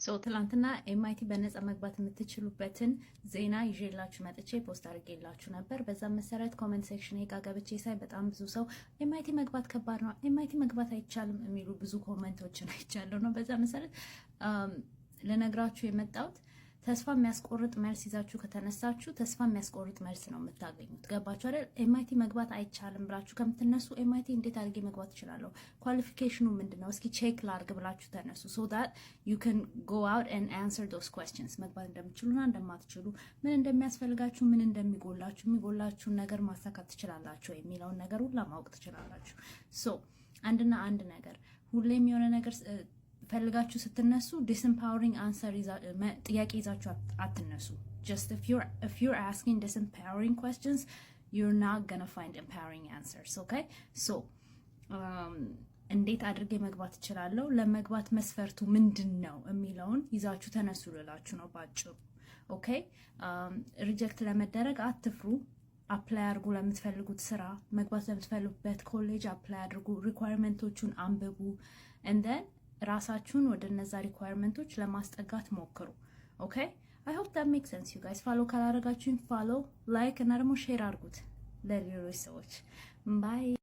So ትላንትና MIT በነፃ መግባት የምትችሉበትን ዜና ይዤላችሁ መጥቼ post አድርጌላችሁ ነበር። በዛም መሰረት comment section ጋ ገብቼ ሳይ በጣም ብዙ ሰው MIT መግባት ከባድ ነው፣ MIT መግባት አይቻልም የሚሉ ብዙ comment ኦችን አይቻለሁ ነው። በዛ መሰረት ልነግራችሁ የመጣሁት ተስፋ የሚያስቆርጥ መልስ ይዛችሁ ከተነሳችሁ ተስፋ የሚያስቆርጥ መልስ ነው የምታገኙት። ገባችሁ አይደል? MIT መግባት አይቻልም ብላችሁ ከምትነሱ MIT እንዴት አድርጌ መግባት እችላለሁ፣ qualification ኑ ምንድን ነው፣ እስኪ check ላርግ ብላችሁ ተነሱ። So that you can go out and answer those questions፣ መግባት እንደምትችሉና እንደማትችሉ፣ ምን እንደሚያስፈልጋችሁ፣ ምን እንደሚጎላችሁ፣ የሚጎላችሁን ነገር ማሳካት ትችላላችሁ የሚለውን ነገር ሁላ ማወቅ ትችላላችሁ። So አንድና አንድ ነገር፣ ሁሌም የሆነ ነገር ፈልጋችሁ ስትነሱ disempowering answer ጥያቄ ይዛችሁ አትነሱ። Just if you're asking disempowering questions, you're not gonna find empowering answers, okay? So እንዴት አድርጌ መግባት እችላለሁ፣ ለመግባት መስፈርቱ ምንድን ነው የሚለውን ይዛችሁ ተነሱ ልላችሁ ነው ባጭሩ። Okay፣ reject ለመደረግ አትፍሩ። Apply አድርጉ። ለምትፈልጉት ስራ፣ መግባት ለምትፈልጉበት ኮሌጅ apply አድርጉ። Requirement ኦቹን አንብቡ and then ራሳችሁን ወደ እነዛ requirement ኦች ለማስጠጋት ሞክሩ። Okay, I hope that make sense, you guys። Follow ካላደረጋችሁኝ follow፣ like እና ደግሞ share አድርጉት ለሌሎች ሰዎች። Bye.